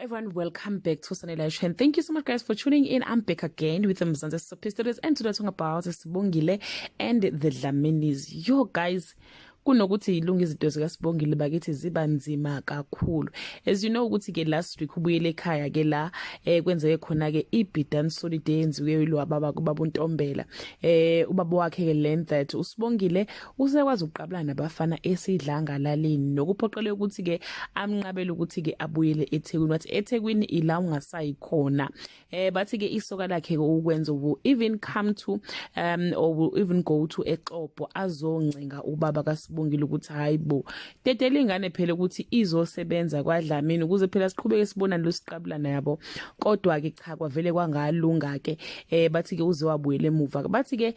Everyone, welcome back to Sunday Live Show and thank you so much, guys, for tuning in. I'm back again with the Mzansi Soapie Stories and today talking about Sibongile and the Dlaminis. Yo guys, kunokuthi ilunga izinto zikaSibongile bakithi ziba nzima kakhulu. As you know ukuthi ke last week ubuyele ekhaya ke la kwenzeke khona ke ibhidan solid eyenziwe lwababa kubaba uNtombela. Ubaba wakhe ke learned that uSibongile usekwazi ukuqabulana nabafana esidlanga lalini, nokuphoqele ukuthi ke amnqabele ukuthi ke abuyele eThekwini, wathi eThekwini ila ungasayi khona. Bathi ke isoka lakhe ukwenza will even come to or will even go to eXobho azoncenga ubaba kaSibongile ukuthi hayibo, dedela ingane phela ukuthi izosebenza kwaDlamini ukuze phela siqhubeke sibonane losiqabulana yabo. Kodwa ke cha, kwavele kwangalunga ke. Bathi ke uze wabuyela emuva, bathi ke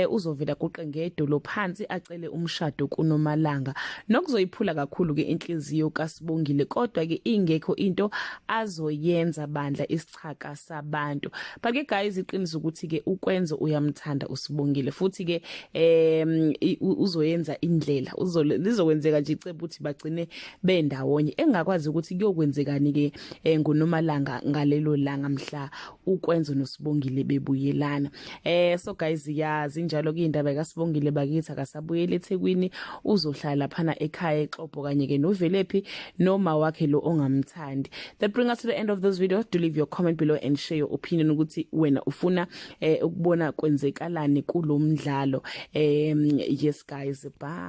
uzovela guqe ngedolo phansi acele umshado kuNomalanga, nokuzoyiphula kakhulu ke inhliziyo kaSibongile, kodwa ke ingekho into azoyenza bandla, isichaka sabantu. But ke guys, iqiniso ukuthi ke ukwenza uyamthanda uSibongile, futhi ke uzoyenza indlela lizokwenzeka nje icebo ukuthi bagcine bendawonye. Engakwazi ukuthi kuyokwenzekani ke ngoNomalanga ngalelo langa mhla ukwenza noSibongile bebuyelana. So guys, yazi injalo ke indaba kaSibongile bakithi, akasabuyele eThekwini, uzohlala laphana ekhaya eXobho kanye ke noVelephi noma wakhe lo ongamthandi. That bring us to the end of this video. Do leave your comment below and share your opinion ukuthi wena ufuna ukubona kwenzekalani kulomdlalo. Yes guys, bye.